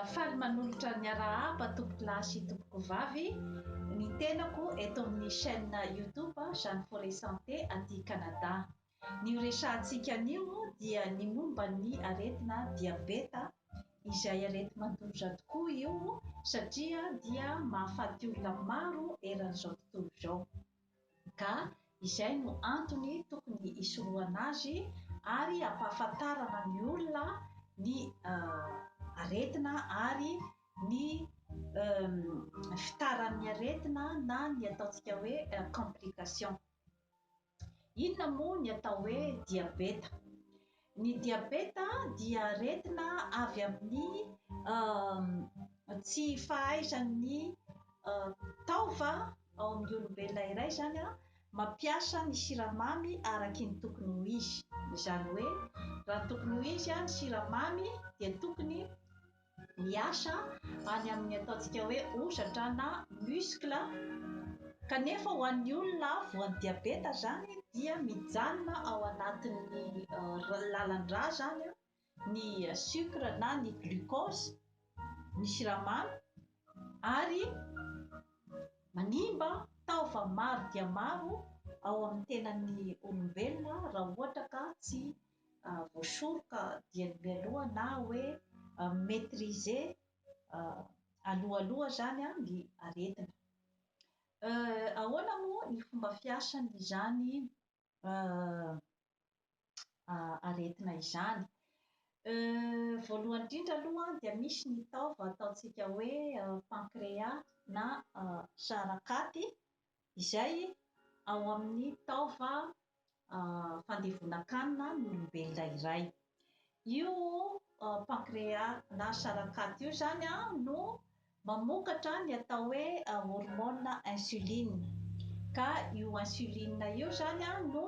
Faly manolotra ny arahaba tompokolahy sy tompokovavy ny tenako eto amin'ny chaîne YouTube Jeanne Forêt Santé aty Canada. Ny ho resahantsika anio dia ny momba ny aretina diabeta izay areti-mandoza tokoa io satria dia mahafaty olona maro eran'izao tontolo izao. Ka izay no antony tokony hisorohana azy ary hampahafantarana ny olona ny aretina ary ny fitaran'ny aretina na ny ataontsika hoe complication. Inona moa ny atao hoe diabeta? Ny diabeta dia aretina avy amin'ny tsy fahaizan'ny taova ao amin'ny olombelona iray izany mampiasa ny siramamy araky ny tokony ho izy. Izany hoe raha ny tokony ho izy ny siramamy dia tokony miasa any amin'ny ataontsika hoe hozatra na muscle, kanefa ho an'ny olona voan'ny diabeta izany dia mijanona ao anatin'ny lalan-drà izany ny sucre na ny glucose, ny siramamy, ary manimba taova maro dia maro ao amin'ny tenan'ny olombelona raha ohatra ka tsy voasoroka dieny mialoha na hoe mi-maitriser alohaloha izany ny aretina. Ahoana moa ny fomba fiasan'izany aretina izany? Voalohany indrindra aloha dia misy ny taova ataontsika hoe pancréas na sarakaty izay ao amin'ny taova fandevonan-kanina ny olombelona iray. Io pancréas na sarakaty io izany no mamokatra ny atao hoe hormone insuline. Ka io insuline io izany no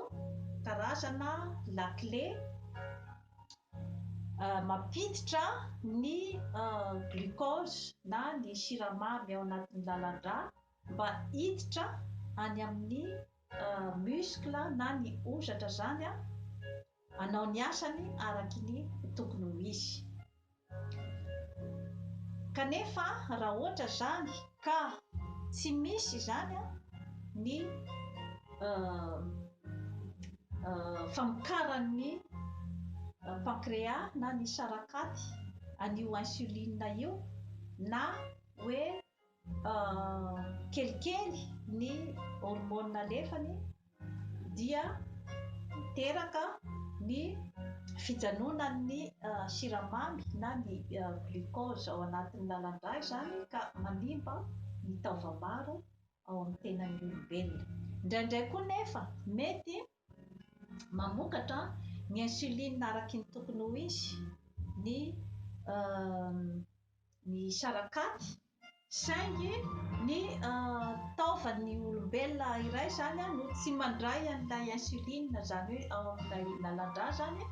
karazana lakile mampiditra ny glucose na ny siramamy ao anatin'ny lalan-drà mba hiditra any amin'ny muscle na ny hozatra izany hanao ny asany araky ny tokony ho izy. Kanefa raha ohatra izany ka tsy misy izany ny famokaran'ny pancréas na ny sarakaty an'io insuline io na hoe kelikely ny hormone alefany dia miteraka ny fijanonan'ny siramamy na ny glucose ao anatin'ny lalan-drà izany ka manimba ny taova maro ao amin'ny tenan'ny olombelona. Indraindray koa nefa mety mamokatra ny insuline araky ny tokony ho izy ny ny sarakaty saingy ny taovan'ny olombelona iray izany no tsy mandray an'ilay insuline, izany hoe ao amin'ilay lalan-drà izany,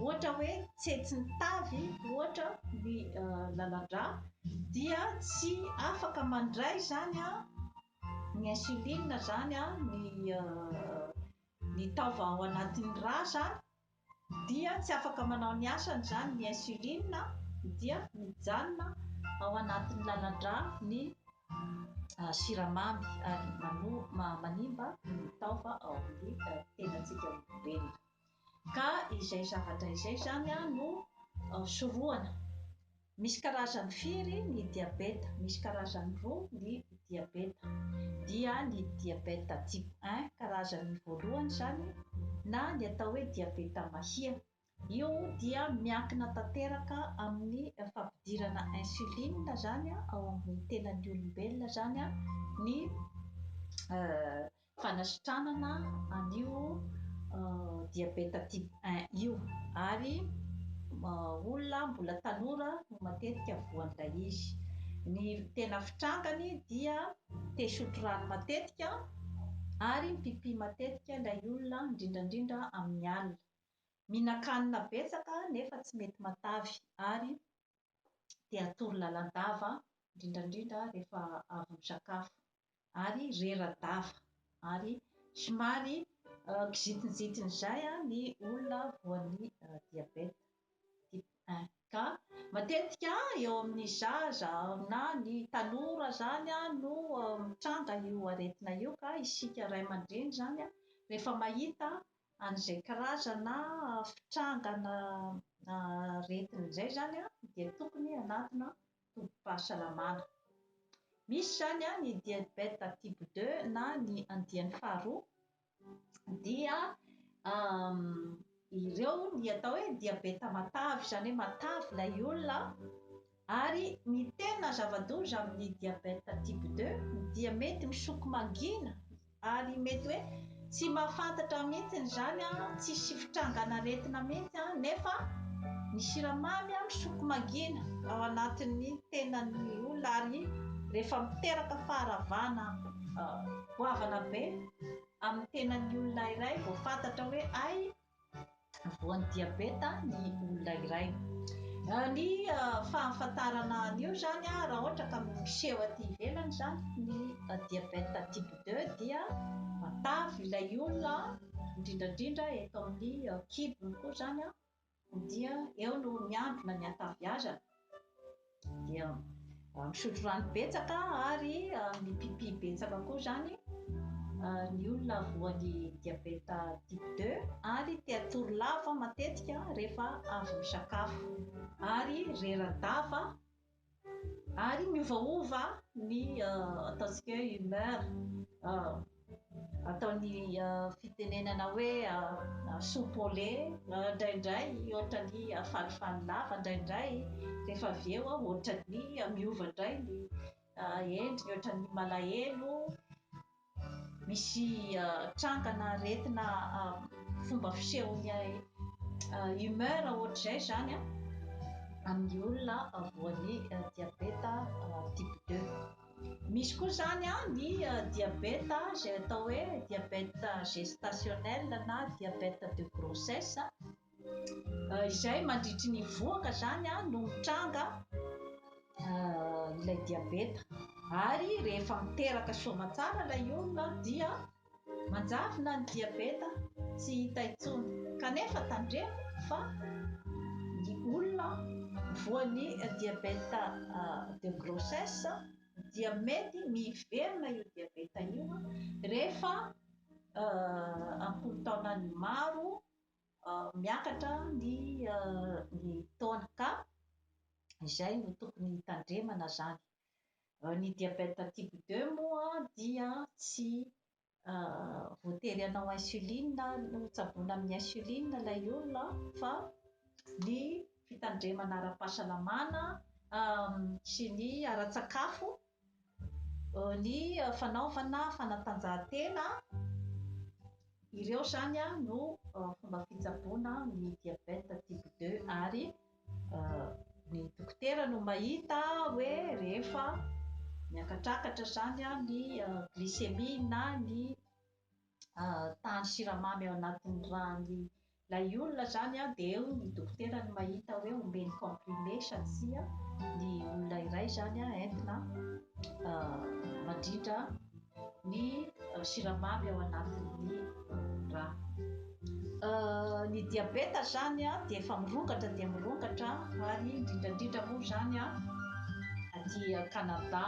ohatra hoe tsetsin'ny tavy ohatra ny lalan-drà dia tsy afaka mandray izany ny insuline izany ny ny taova ao anatin'ny rà izany dia tsy afaka manao ny asany izany ny insuline dia mijanona ao anatin'ny lalan-drà ny siramamy ary manimba ny taova ao amin'ny tenantsika olombelona. Ka izay zavatra izay izany no sorohana. Misy karazany firy ny diabeta? Misy karazany roa ny diabeta. Dia ny diabeta type un karazany voalohany izany na ny atao hoe diabeta mahia. Io dia miankina tanteraka amin'ny fampidirana insuline izany ao amin'ny tenan'ny olombelona izany ny fanasitranana an'io diabeta type un io ary olona mbola tanora no matetika voan'ilay izy. Ny tena fitrangany dia te hisotro rano matetika ary mipipi matetika ilay olona indrindra indrindra amin'ny alina. Mihinan-kanina betsaka nefa tsy mety matavy ary te hatory lalandava indrindra indrindra rehefa avy misakafo ary rera-dava ary somary kizintinjitin'izay ny olona voan'ny diabeta type un. Ka Matetika eo amin'ny zaza na ny tanora izany no mitranga io aretina io ka isika ray aman-dreny izany rehefa mahita an'izay karazana fitrangana aretina izay izany dia tokony hanatona tobim-pahasalamana. Misy izany ny diabète type deux na ny andiany faharoa dia ireo ny atao hoe diabeta matavy, izany hoe matavy ilay olona ary ny tena zava-doza amin'ny diabète type deux dia mety misoko mangina ary mety hoe tsy mahafantatra mihitsy izany, tsisy fitrangan'aretina mihitsy nefa ny siramamy misoko mangina ao anatin'ny tenan'ny olona ary rehefa miteraka faharavana goavana be amin'ny tenan'ny olona iray vao fantatra hoe hay voan'ny diabeta ny olona iray. Ny fahafantarana an'io izany raha ohatra ka miseho aty ivelany izany ny diabeta type deux dia matavy ilay olona, indrindra indrindra eto amin'ny kibony koa izany dia eo no miandrona ny hataviazana. Dia misotro rano betsaka ary mipipi betsaka koa izany ny olona voan'ny diabeta type deux ary te hatory lava matetika rehefa avy misakafo ary rera-dava ary miovaova ny ataontsika hoe humeur. Ataon'ny fitenenana hoe soupe au lait indraindray ohatran'ny falifaly lava indraindray rehefa avy eo ohatran'ny miova indray ny endriny ohatran'ny malahelo. Misy trangana aretina fomba fisehon'ny humeur ohatr'izay izany amin'ny olona voan'ny diabeta type deux. Misy koa izany ny diabeta izay atao hoe diabète gestationnel na diabète de grossesse izay mandritry ny vohoka izany no mitranga ilay diabeta ary rehefa miteraka soamantsara ilay olona dia manjavona ny diabeta tsy hita intsony. Kanefa tandremo fa ny olona voan'ny diabète de grossesse dia mety miverina io diabeta io rehefa am-polo taonany maro miakatra ny taona ka izay no tokony hitandremana izany. Ny diabète type deux moa dia tsy voatery hanao insuline, hotsaboina amin'ny insuline ilay olona fa ny fitandremana ara-pahasalamana sy ny ara-tsakafo, ny fanaovana fanatanjahantena, ireo izany no fomba fitsaboana ny diabète type deux ary ny dokotera no mahita hoe rehefa miakatrakatra izany ny glycémie na ny tahan'ny siramamy ao anatin'ny ràn'ilay olona izany dia eo ny dokotera no mahita hoe omeny comprimé sa tsia ny olona iray izany entina mandrindra ny siramamy ao anatin'ny rà. Ny diabeta izany dia efa mirongatra dia mirongatra ary indrindra indrindra moa izany aty Canada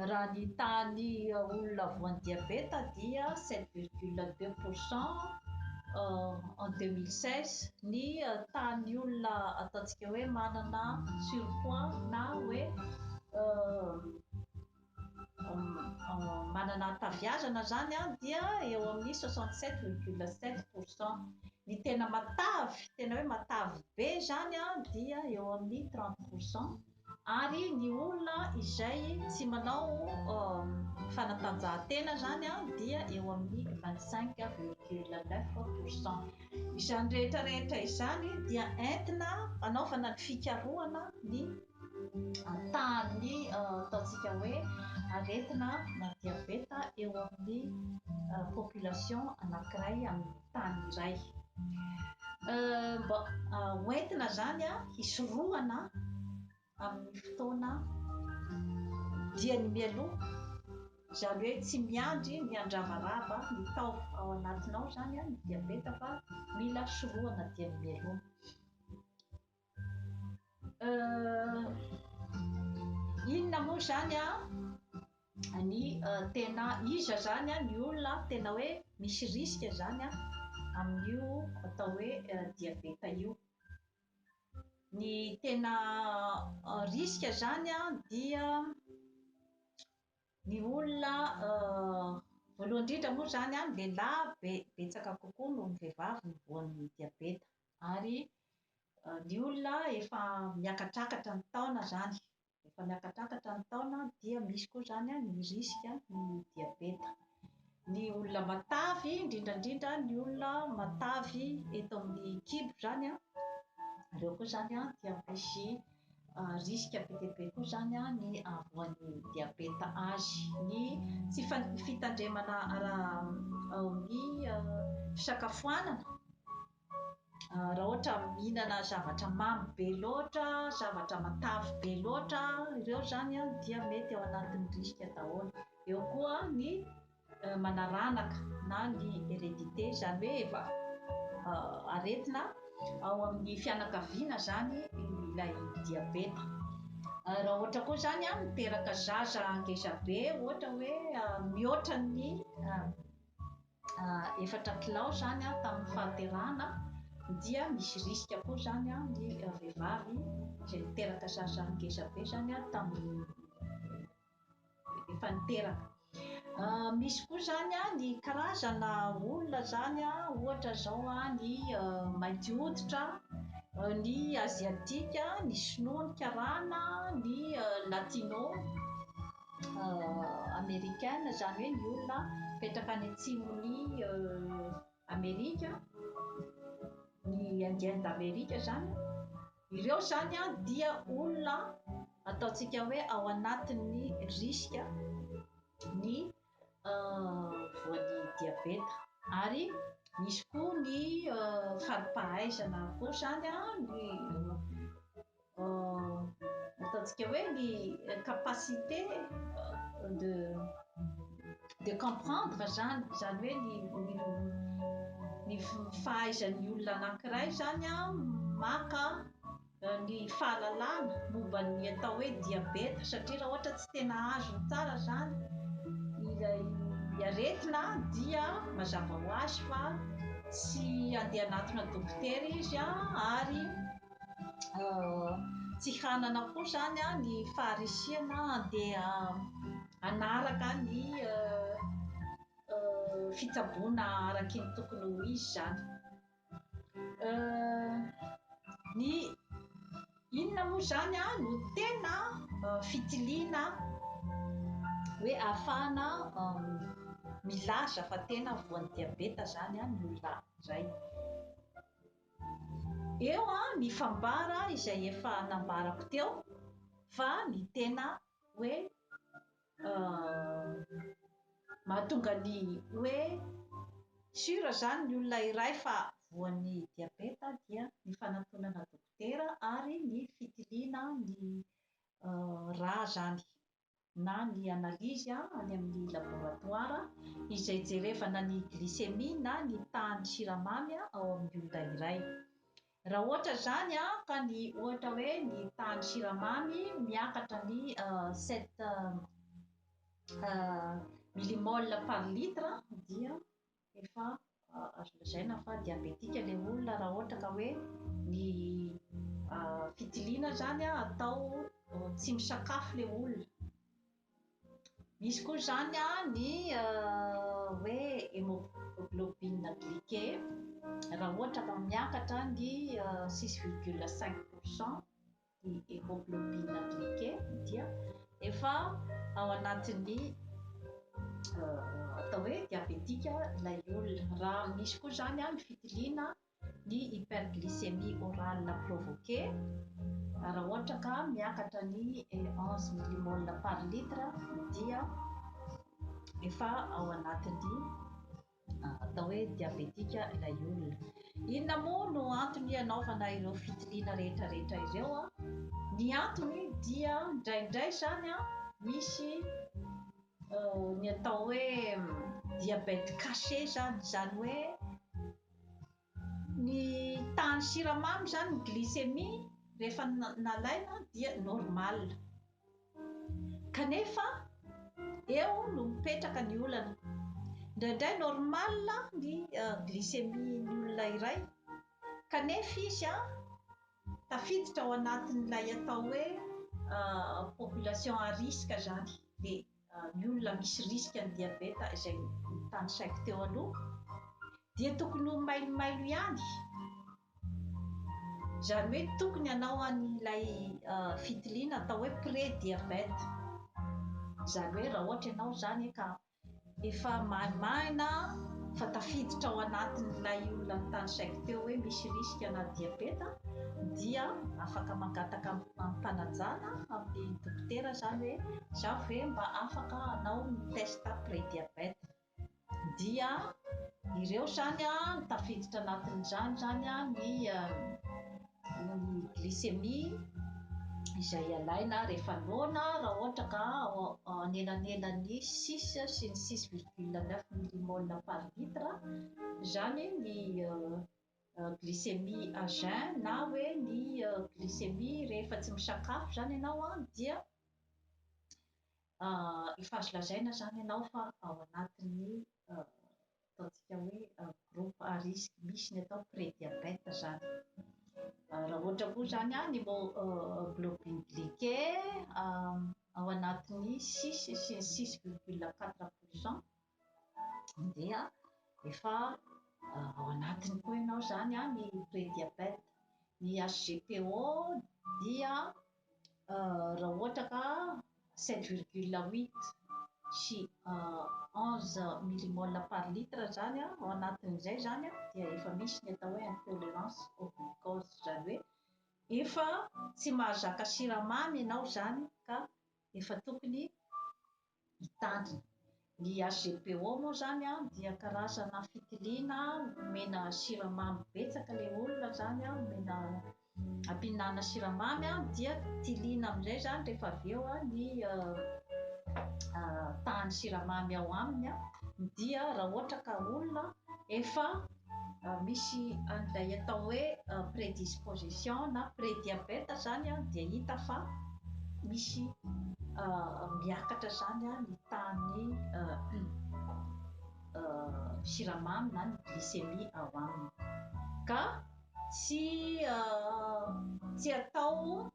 raha ny tahan'ny olona voan'ny diabeta dia sept virgule deux pour cent en 2016. Ny tahan'ny olona ataontsika hoe manana surpoids na hoe manana hataviazana izany dia eo amin'ny soixante sept virgule sept pour cent. Ny tena matavy, tena hoe matavy be izany dia eo amin'ny trente pour cent. Ary ny olona izay tsy manao fanatanjahantena izany dia eo amin'ny vingt cinq virgule neuf pour cent. Izany rehetra rehetra izany dia entina anaovana ny fikarohana ny tahan'ny ataontsika hoe aretina na diabeta eo amin'ny population anankiray amin'ny tany iray. Mba hoentina izany hisorohana amin'ny fotoana diany mialoha, izany hoe tsy miandry ny handravarava ny taova ao anatinao izany ny diabeta fa mila sorohana diany mialoha. Inona moa izany ny tena, iza izany ny olona tena hoe misy risque izany amin'io atao hoe diabeta io? Ny tena risque izany dia ny olona, voalohany indrindra moa izany ny lehilahy betsaka kokoa noho ny vehivavy ny voan'ny diabeta. Ary ny olona efa miakatrakatra ny taona izany, efa miakatrakatra ny taona dia misy koa izany ny risque ny diabeta. Ny olona matavy, indrindra indrindra ny olona matavy eto amin'ny kibo izany, ireo koa izany dia misy risque be dia be koa izany ny hahavoan'ny diabeta azy. Ny tsy fitandremana amin'ny fisakafoanana, raha ohatra mihinana zavatra mamy be loatra, zavatra matavy be loatra, ireo izany dia mety ao anatin'ny risque daholo. Eo koa ny manaranaka na ny hérédité, izany hoe efa aretina ao amin'ny fianakaviana izany ilay diabeta. Raha ohatra koa izany miteraka zaza ngeza be, ohatra hoe mihoatra ny 4 kilao izany tamin'ny fahaterahana, dia misy risque koa izany ny vehivavy izay niteraka zaza ngeza be izany tamin'ny efa niteraka. Misy koa izany ny karazana olona izany, ohatra izao ny mainty hoditra, ny aziatika, ny sinoa, ny karana, ny latino americaine, izany hoe ny olona mipetraka any atsimon'ny Amerika, ny indien d'Amerika izany. Ireo izany dia olona ataontsika hoe ao anatin'ny risque ny voan'ny diabeta. Ary misy koa ny fari-pahaizana koa izany, ny ataontsika hoe ny capacité de comprendre izany, izany hoe ny fahaizan'ny olona anankiray izany maka ny fahalalana momba ny atao hoe diabeta, satria raha ohatra tsy tena azony tsara izany ilay aretina dia mazava ho azy fa tsy handeha hanatona dokotera izy ary tsy hanana koa izany ny faharisihana handeha hanaraka ny fitsaboana araky ny tokony ho izy izany. Ny inona moa izany no tena fitiliana hoe ahafahana milaza fa tena voan'ny diabeta izany ny olona iray? Eo ny fambara izay efa nambarako teo fa ny tena hoe mahatonga ny hoe sûr izany ny olona iray fa voan'ny diabeta dia ny fanantonana dokotera ary ny fitiliana ny rà izany na ny analyse any amin'ny laboratoire izay jerevana ny glycémie na ny tahan'ny siramamy ao amin'ny olona iray. Raha ohatra izany ka ny ohatra hoe ny tahan'ny siramamy miakatra ny 7 millimole par litre dia efa azo lazaina fa diabetika ilay olona raha ohatra ka hoe ny fitiliana izany atao tsy misakafo ilay olona. Misy koa izany ny hoe hémoglobine glyquée raha ohatra ka miakatra ny 6,5% ny hémoglobine glyquée dia efa ao anatin'ny atao hoe diabetika ilay olona. Raha misy koa izany ny fitiliana ny hyperglycémie orale provoquée raha ohatra ka miakatra ny 11 millimole par litre dia efa ao anatin'ny atao hoe diabetika ilay olona. Inona moa no antony hanaovana ireo fitiliana rehetrarehetra ireo? Ny antony dia indraindray izany misy ny atao hoe diabète caché izany, izany hoe ny tahan'ny siramamy izany, ny glycémie, rehefa nalaina dia normal. Kanefa eo no mipetraka ny olana. Indraindray normal ny glycémie-n'ny olona iray kanefa izy tafiditra ao anatin'ilay atao hoe population à risque izany, dia ny olona misy risque ny diabeta izay notanisaiko teo aloha dia tokony ho mailomailo ihany. Izany hoe tokony hanao an'ilay fitiliana atao hoe pré-diabète. Izany hoe raha ohatra ianao izany ka efa maimaina fa tafiditra ao anatin'ilay olona notanisaiko teo hoe misy risque ana diabeta dia afaka mangataka amim-panajana amin'ny dokotera izany hoe izaho ve mba afaka hanao ny test pré-diabète. Dia ireo izany no tafiditra anatin'izany izany ny glycémie izay alaina rehefa noana raha ohatra ka ao anelanelan'ny six sy ny 6,9 millimole par litre izany ny glycémie à jeun na hoe ny glycémie rehefa tsy misakafo izany ianao dia efa azo lazaina izany ianao fa ao anatin'ny ataontsika hoe groupe à risque misy ny atao pré-diabète izany. Raha ohatra koa izany ny hémoglobine glyquée ao anatin'ny 6 sy ny 6,4% dia efa ao anatiny koa ianao izany ny pré-diabète. Ny HGPO dia raha ohatra ka 7,8 sy 11 millimole par litre izany ao anatin'izay izany dia efa misy ny atao hoe intolérance au glucose, izany hoe efa tsy mahazaka siramamy ianao izany ka efa tokony hitandrina. Ny HGPO moa izany dia karazana fitiliana omena siramamy betsaka ilay olona izany, omena ampihinana siramamy dia tiliana amin'izay izany rehefa avy eo ny tahan'ny siramamy ao aminy dia raha ohatra ka olona efa misy an'ilay atao hoe prédisposition na pré-diabète izany dia hita fa misy miakatra izany ny tahan'ny siramamy na ny glycémie ao aminy. Ka tsy atao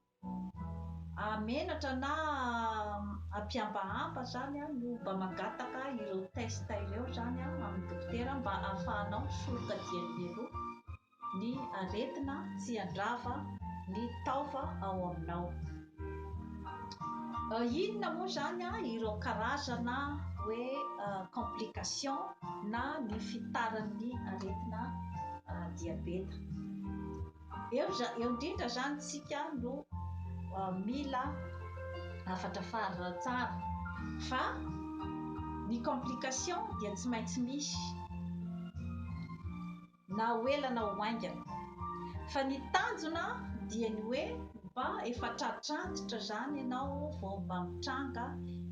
hamenatra na hampihambahamba izany no mba mangataka ireo test ireo izany amin'ny dokotera mba ahafahanao misoroka dieny mialoha ny aretina tsy handrava ny taova ao aminao. Inona moa izany ireo karazana hoe complication na ny fitaran'ny aretina diabeta? Eo indrindra izany tsika no mila hafatra farina tsara fa ny complication dia tsy maintsy misy na ho ela na ho haingana. Fa ny tanjona dia ny hoe mba efa tratrantitra izany ianao vao mba mitranga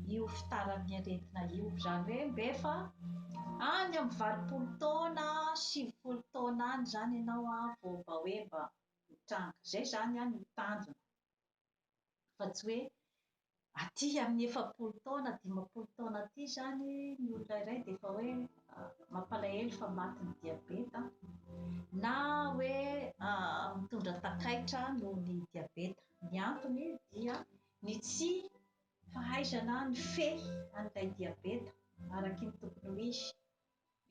io fitaran'ny aretina io. Izany hoe mba efa any amin'ny 80 taona, 90 taona any izany ianao vao mba hoe mba mitranga. Izay izany ny tanjona. Fa tsy hoe aty amin'ny 40 taona, 50 taona aty izany ny olona iray dia efa hoe mampalahelo fa maty ny diabeta na hoe mitondra takaitra noho ny diabeta. Ny antony dia ny tsy fahaizana ny fehy an'ilay diabeta araky ny tokony ho izy.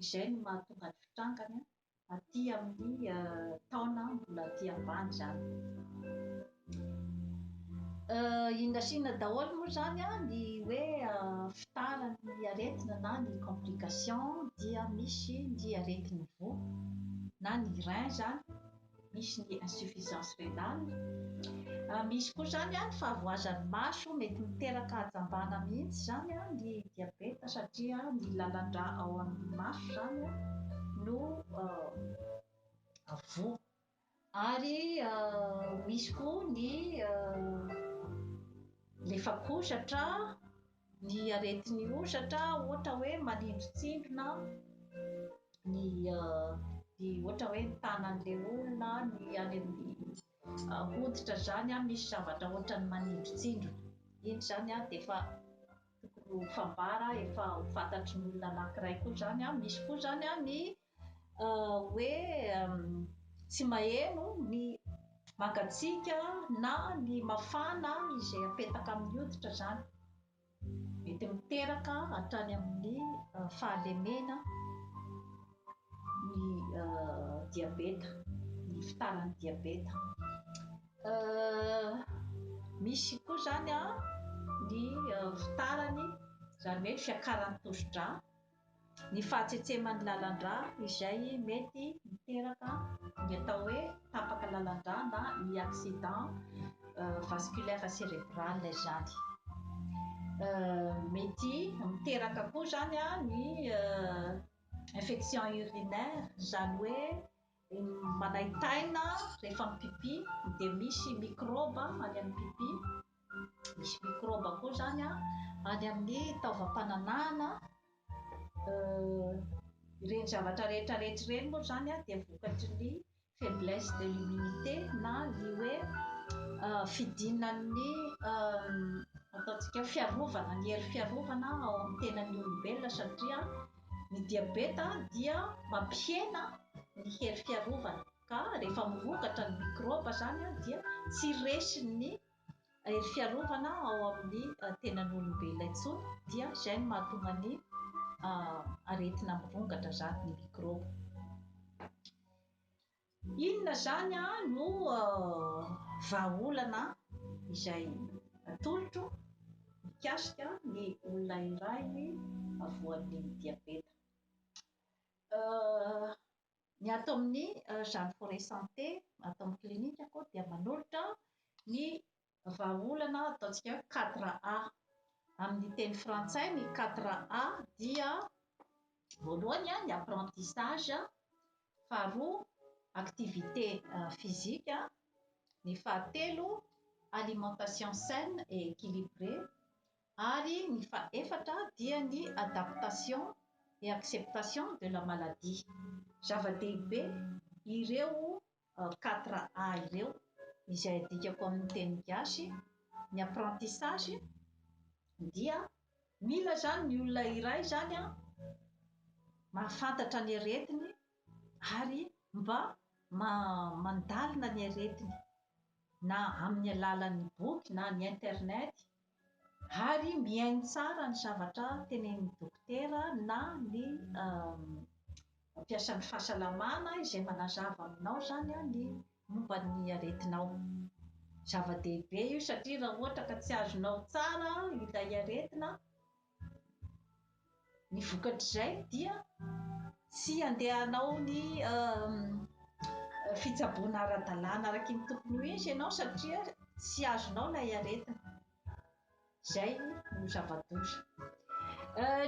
Izay no mahatonga ny fitrangany aty amin'ny taona mbola aty ambany izany. Inona sy inona daholo moa izany ny hoe fitaran'ny aretina na ny complication dia misy ny aretin'ny voa na ny rein izany, misy ny insuffisance rénale, misy koa izany ny fahavoazan'ny maso mety miteraka hajambana mihitsy izany ny diabeta satria ny lalan-drà ao amin'ny maso izany no voa. Ary misy koa ny lefakozatra, ny aretin'ny hozatra ohatra hoe manindrontsindrona ny ohatra hoe ny tanan'ilay olona, ny any amin'ny hoditra izany misy zavatra ohatran'ny manindrontsindrona. Iny izany dia efa tokony ho fambara efa ho fantatry ny olona anankiray koa izany. Misy koa izany ny hoe tsy maheno ny mangatsiaka na ny mafana izay apetaka amin'ny hoditra izany. Mety miteraka hatrany amin'ny fahalemena ny diabeta, ny fitaran'ny diabeta. Misy koa izany ny fitarany, izany hoe ny fiakaran'ny tosi-drà, ny fahatsetseman'ny lalan-drà izay mety miteraka ny atao hoe tapaka lalan-drà na ny accident vasculaire cérébral izany. Mety miteraka koa izany ny infection urinaire, izany hoe manaintaina rehefa mipipi dia misy mikrôba any amin'ny pipi. Misy mikrôba koa izany any amin'ny taovam-pananahana. Ireny zavatra rehetra rehetra ireny moa izany dia vokatry ny faiblesse de l'immunité na ny hoe fidinan'ny ataontsika hoe fiarovana, ny hery fiarovana ao amin'ny tenan'ny olombelona satria ny diabeta dia mampihena ny hery fiarovana ka rehefa mirongatra ny mikrôba izany dia tsy resin'ny hery fiarovana ao amin'ny tenan'olombelona intsony dia izay no mahatonga ny aretina mirongatra izany ny mikrôba. Inona izany no vahaolana izay atolotro mikasika ny olona iray voan'ny diabeta? Ny ato amin'ny Jeanne Forêt Santé, ato amin'ny klinikako dia manolotra ny vahaolana ataontsika hoe 4A. Amin'ny teny frantsay ny 4A dia voalohany ny apprentissage, faharoa activité physique, ny fahatelo alimentation saine et équilibrée ary ny fahefatra dia ny adaptation et acceptation de la maladie. Zava-dehibe ireo 4A ireo izay adikako amin'ny teny gasy. Ny apprentissage dia mila izany ny olona iray izany mahafantatra ny aretiny ary mba mandalina ny aretiny na amin'ny alalan'ny boky na ny internet ary mihaino tsara ny zavatra tenenin'ny dokotera na ny mpiasan'ny fahasalamana izay manazava aminao izany ny momba ny aretinao. Zava-dehibe io satria raha ohatra ka tsy azonao tsara ilay aretina, ny vokatr'izay dia tsy handehanao ny fitsaboana ara-dalàna araka ny tokony ho izy ianao satria tsy azonao ilay aretina. Izay no zava-doza.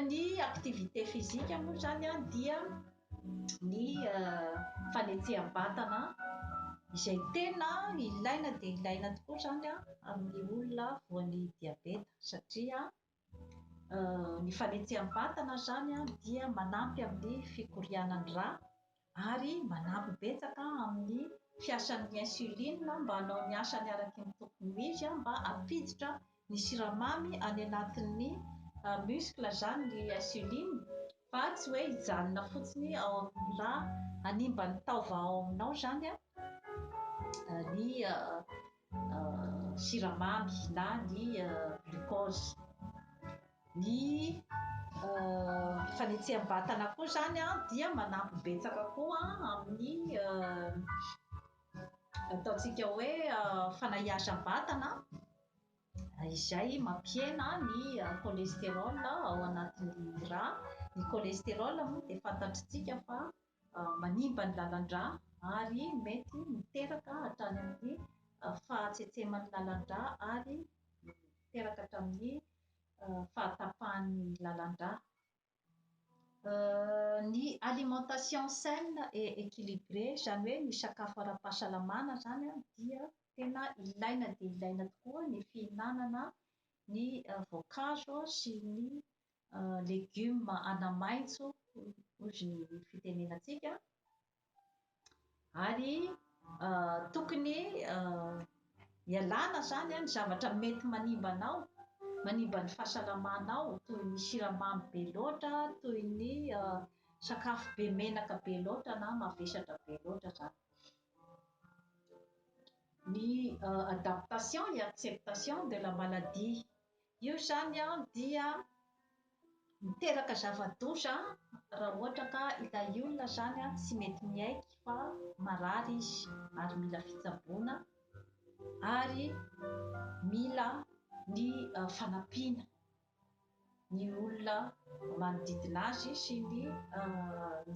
Ny activité physique moa izany dia ny fanetseham-batana izay tena ilaina dia ilaina tokoa izany amin'ny olona voan'ny diabeta satria ny fanetseham-batana izany dia manampy amin'ny fikorianan'ny rà ary manampy betsaka amin'ny fiasan'ny insuline mba hanao ny asany araka ny tokony ho izy mba hampiditra ny siramamy any anatin'ny muscle izany ny insuline fa tsy hoe hijanona fotsiny ao amin'ny rà hanimba ny taova ao aminao izany ny siramamy na ny glucose. Ny fanetseham-batana koa izany dia manampy betsaka koa amin'ny ataontsika hoe fanahiazam-batana izay mampihena ny cholestérol ao anatin'ny rà. Ny cholestérol moa dia fantatritsika fa manimba ny lalan-drà ary mety miteraka hatrany amin'ny fahatsetseman'ny lalan-drà ary miteraka hatramin'ny fahatapahan'ny lalan-drà. Ny alimentation saine et équilibrée, izany hoe ny sakafo ara-pahasalamana izany dia tena ilaina dia ilaina tokoa ny fihinanana ny voankazo sy ny legioma anamaitso hozy ny fitenenantsika ary Tokony ialana izany ny zavatra mety manimba anao, manimba ny fahasalamanao toy ny siramamy be loatra, toy ny sakafo be menaka be loatra na mavesatra be loatra izany. Ny adaptation et acceptation de la maladie. Io izany dia miteraka zava-doza raha ohatra ka ilay olona izany tsy mety miaiky fa marary izy ary mila fitsaboana ary mila ny fanampiana ny olona manodidina azy sy ny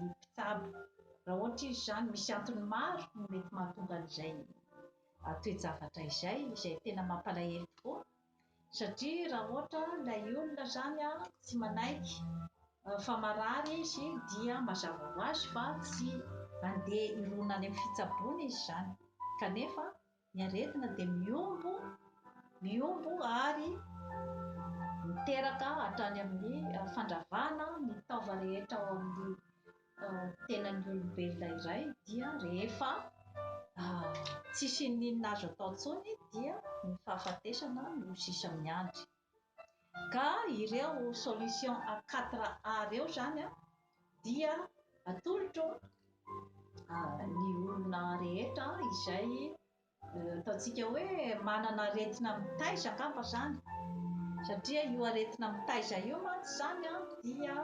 mpitsabo. Raha ohatra izy izany misy antony maro no mety mahatonga an'izay toe-javatra izay, izay tena mampalahelo tokoa. Satria raha ohatra ilay olona izany tsy manaiky fa marary izy dia mazava ho azy fa tsy handeha hirona any amin'ny fitsaboana izy izany. Kanefa ny aretina dia mihombo, mihombo ary miteraka hatrany amin'ny fandravana ny taova rehetra ao amin'ny tenan'ny olombelona iray dia rehefa tsisy n'inona azo atao intsony dia ny fahafatesana no sisa miandry. Ka ireo solution à quatre A ireo izany dia atolotro ny olona rehetra izay Ataontsika hoe manana aretina mitaiza angamba izany, satria io aretina mitaiza io mantsy izany dia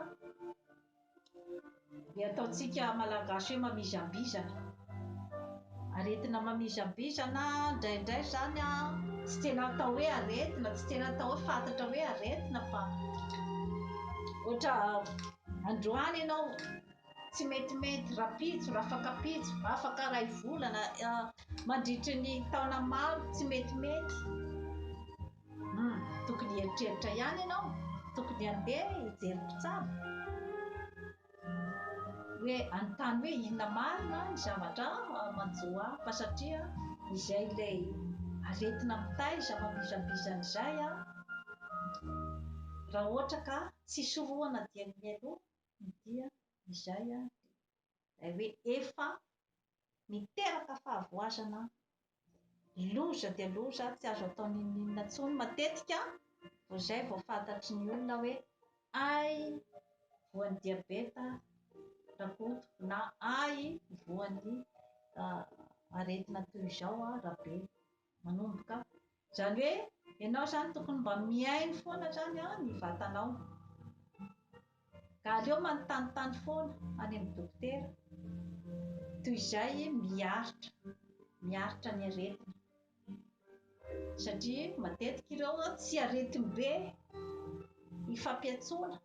ny ataontsika malagasy hoe mamizambizana. Aretina mamizambizana indraindray izany tsy tena atao hoe aretina, tsy tena atao hoe fantatra hoe aretina fa ohatra androany ianao Tsy metimety rapitso, rafakapitso, afaka iray volana, mandritry ny taona maro, tsy metimety. Hum, tokony hieritreritra ihany ianao, tokony handeha hijery mpitsabo. Hoe hanontany hoe inona marina ny zavatra manjo ahy fa satria izay ilay aretina mitaiza mamizambizana izay raha ohatra ka tsy sorohana dieny mialoha dia izay ilay hoe efa miteraka fahavoazana loza dia loza tsy azo atao n'inon'inona intsony matetika vao izay vao fantatry ny olona hoe hay voan'ny diabeta Rakoto na hay voan'ny aretina toy izao Rabe. Manomboka. Izany hoe ianao izany tokony mba mihaino foana izany ny vatanao. Ka aleo manontanintany foana any amin'ny dokotera toy izay miaritra, miaritra ny aretina. Satria matetika ireo tsy aretim-be ifampiantsoana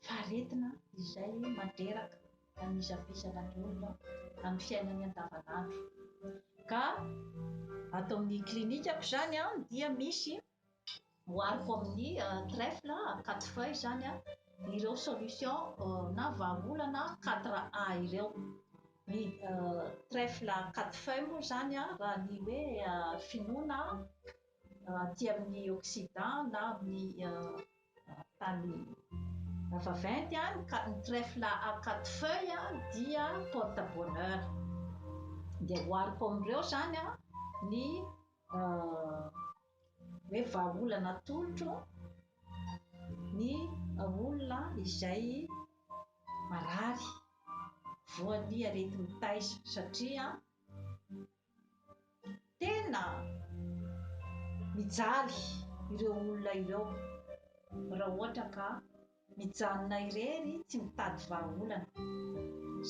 fa aretina izay mandreraka mamizavizana ny olona amin'ny fiainany andavanandro. Ka ato amin'ny klinikako izany dia misy ohariko amin'ny trèfle à quatre feuilles izany ireo solution na vahaolana quatre A ireo. Ny trèfle à quatre feuilles moa izany raha ny hoe finoana aty amin'ny Occident na amin'ny tany vaventy any ka ny trèfle à quatre feuilles dia porte bonheur. Dia ohariko amin'ireo izany ny hoe vahaolana atolotro ny olona izay marary voan'ny areti-mitaiza satria Tena mijaly ireo olona ireo raha ohatra ka mijanona irery tsy mitady vahaolana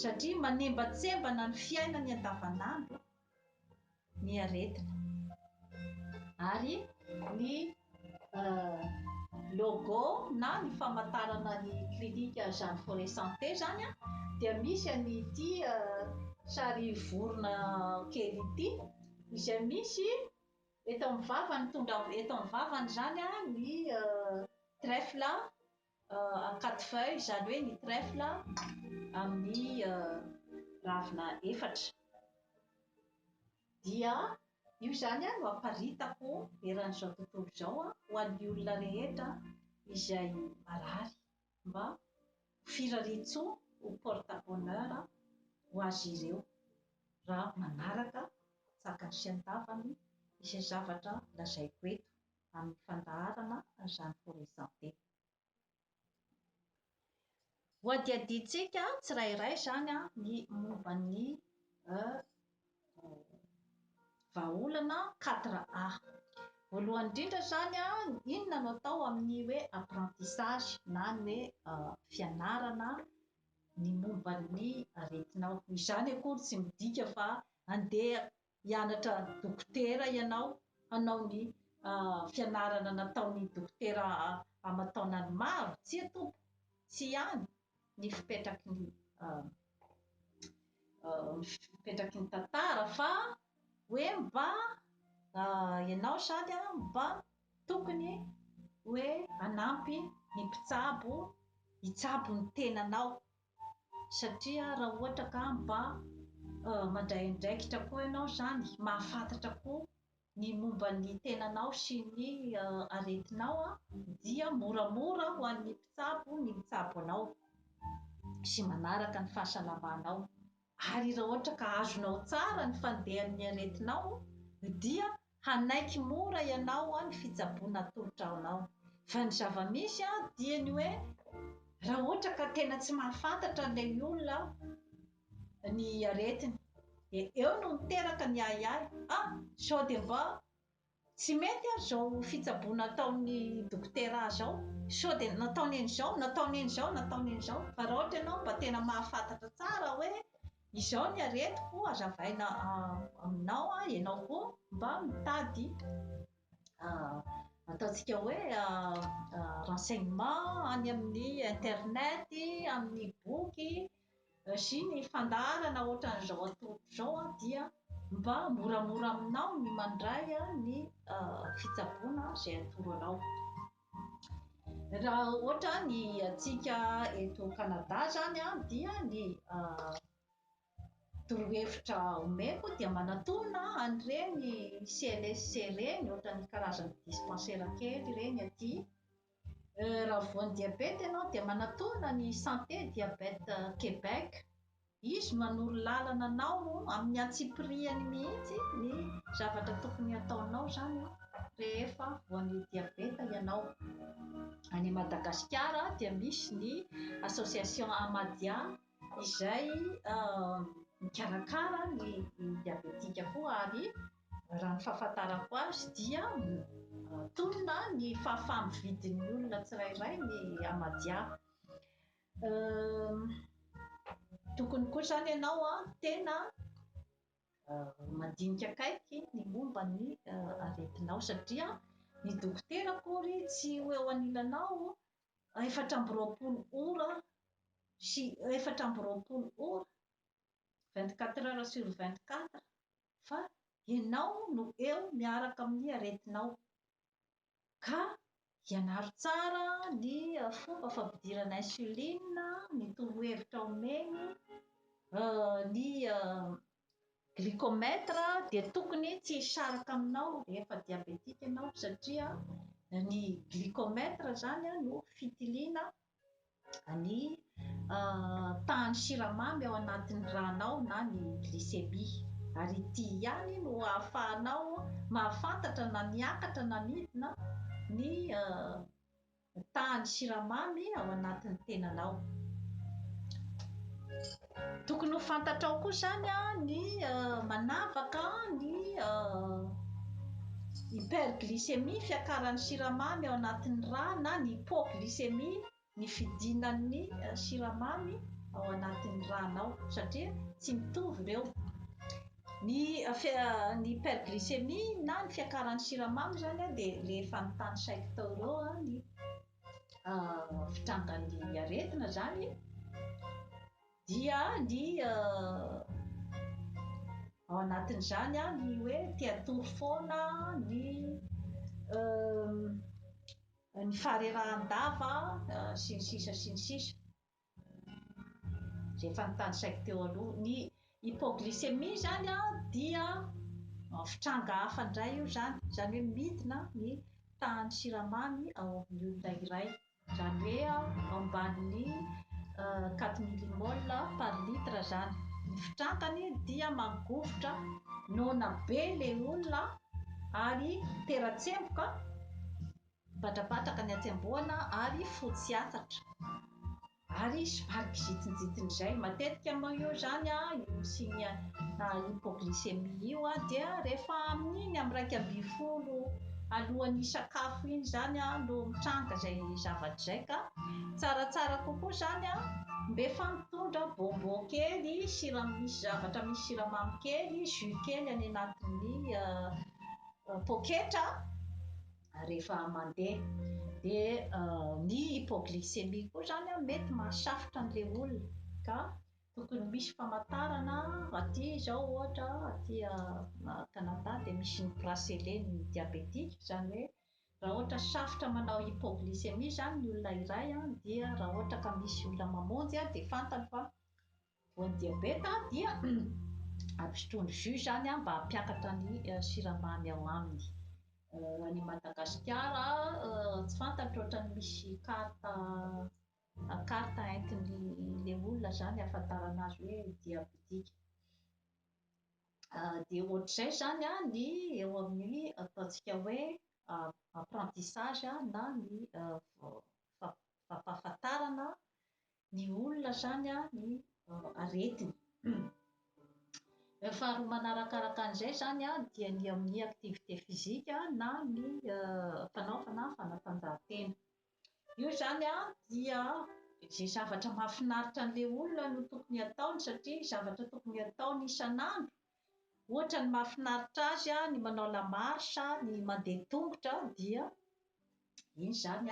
satria manembatsembana ny fiainany andavanandro ny aretina ary ny logo na ny famantarana ny clinique Jeanne Forêt Santé izany dia misy an'ity sary vorona kely ity izay misy eto amin'ny vavany mitondra eto amin'ny vavany izany ny trèfle à quatre feuilles izany hoe ny trèfle amin'ny ravina efatra dia io izany no aparitako eran'izao tontolo izao ho an'ny olona rehetra izay marary mba ho firarian-tsoa, ho porte bonheur ho azy ireo. raha manaraka an-tsakany sy an-davany izay zavatra lazaiko eto amin'ny fandaharana Jeanne pour la santé. Hohadihadiantsika tsirairay izany ny momba ny vahaolana quatre A. Voalohany indrindra izany, inona no atao amin'ny hoe apprentissage na ny hoe fianarana ny momba ny aretinao. Izany akory tsy midika fa handeha hianatra dokotera ianao, hanao ny fianarana nataon'ny dokotera aman-taonany maro. Tsia tompoko, tsy any ny fipetraky ny fipetraky ny tantara fa hoe mba ianao izany mba tokony hoe hanampy ny mpitsabo hitsabo ny tenanao satria raha ohatra ka mba mandray andraikitra koa ianao izany, mahafantatra koa ny momba ny tenanao sy ny aretinao dia moramora ho an'ny mpitsabo ny mitsabo anao sy manaraka ny fahasalamanao. Ary raha ohatra ka azonao tsara ny fandehan'ny aretinao dia hanaiky mora ianao ny fitsaboana atolotra anao. Fa ny zava-misy dia ny hoe raha ohatra ka tena tsy mahafantatra ilay olona ny aretiny dia eo no miteraka ny ahiahy, ah sao dia mba tsy mety ary izao fitsaboana ataon'ny dokotera ahy izao, sao dia nataony an'izao, nataony an'izao, nataony an'izao. Fa raha ohatra ianao mba tena mahafantatra tsara hoe izao ny aretiko, hazavaina aminao, ianao koa mba mitady ataontsika hoe renseignement any amin'ny internet, amin'ny boky sy ny fandaharana ohatran'izao atolotro izao dia mba moramora aminao ny mandray ny fitsaboana izay atoro anao. Raha ohatra ny antsika eto Canada izany dia ny torohevitra omeko dia manatona an'ireny CLSC ireny, ohatran'ny karazana dispensaire kely ireny aty. Raha voan'ny diabeta ianao dia manatona ny Santé Diabète Québec. Izy no manoro lalana anao amin'ny antsipiriany mihitsy ny zavatra tokony hataonao izany rehefa voan'ny diabeta ianao. Any Madagasikara dia misy ny association Amadia izay mikarakara ny diabetika koa ary raha ny fahafantarako azy dia antonona ny fahafaha-mividin'ny olona tsirairay ny Amadia. Tokony koa izany ianao tena mandinika akaiky ny momba ny aretinao satria ny dokotera akory tsy ho eo anilanao 24 ora sy 24 ora, 24 heures sur 24, fa ianao no eo miaraka amin'ny aretinao. Ka ianaro tsara ny fomba fampidirana insuline, ny torohevitra omeny, ny glycomètre dia tokony tsy hisaraka aminao rehefa diabetika ianao satria ny glycomètre izany no fitiliana ny tahan'ny siramamy ao anatin'ny rànao na ny glycémie. Ary ity ihany no ahafahanao mahafantatra na miakatra na midina ny tahan'ny siramamy ao anatin'ny tenanao. Tokony ho fantatrao koa izany ny manavaka ny hyperglycémie, fiakaran'ny siramamy ao anatin'ny rà, na ny hypoglycémie, ny fidinan'ny siramamy ao anatin'ny rànao, satria tsy mitovy ireo. Ny ny hyperglycémie na ny fiakaran'ny siramamy izany dia ilay efa notanisaiko tao ireo ny fitrangan'ny aretina izany dia ny ao anatin'izany ny hoe te hatory foana, ny ny faharerahan-dava sy ny sisa sy ny sisa. Izay efa notanisaiko teo aloha. Ny hypoglycémie izany dia fitranga hafa indray io izany, izany hoe midina ny tahan'ny siramamy ao amin'ny olona iray, izany hoe ambanin'ny quatre millimoles par litre izany. Ny fitrangany dia mangovitra, noana be ilay olona ary tera-tsemboka, mibatrabatraka ny hatsembohana ary fotsy hatsatra ary somary kizitinjitina izay. Matetika moa io izany io signe hypoglycémie io dia rehefa amin'iny amin'ny 11 alohan'ny hisakafo iny izany no mitranga izay zavatra izay ka tsaratsara kokoa izany mba efa mitondra bonbon kely, sira misy zavatra misy siramamy kely, jus kely any anatin'ny poketra rehefa mandeha. Dia ny hypoglycémie koa izany mety mahasafotra an'ilay olona ka tokony misy famantarana. Aty izao ohatra, aty Canada dia misy ny bracelet-n'ny diabétique, izany hoe raha ohatra safotra manao hypoglycémie izany ny olona iray dia raha ohatra ka misy olona mamonjy dia fantany fa voan'ny diabeta dia ampisotroiny jus izany mba hampiakatra ny siramamy ao aminy. Any Madagasikara tsy fantatro ohatran'ny misy carte carte entin'ilay olona izany ahafantarana azy hoe diabétique. Dia ohatr'izay izany ny eo amin'ny ataontsika hoe apprentissage na ny fampahafantarana ny olona izany ny aretiny. Faharoa manarakaraka an'izay izany dia ny amin'ny activité physique na ny fanaovana fanatanjahantena. Io izany dia izay zavatra mahafinaritra an'ilay olona no tokony hataony satria zavatra tokony hataony isan'andro. Ohatra ny mahafinaritra azy ny manao la marche, ny mandeha tongotra dia iny izany.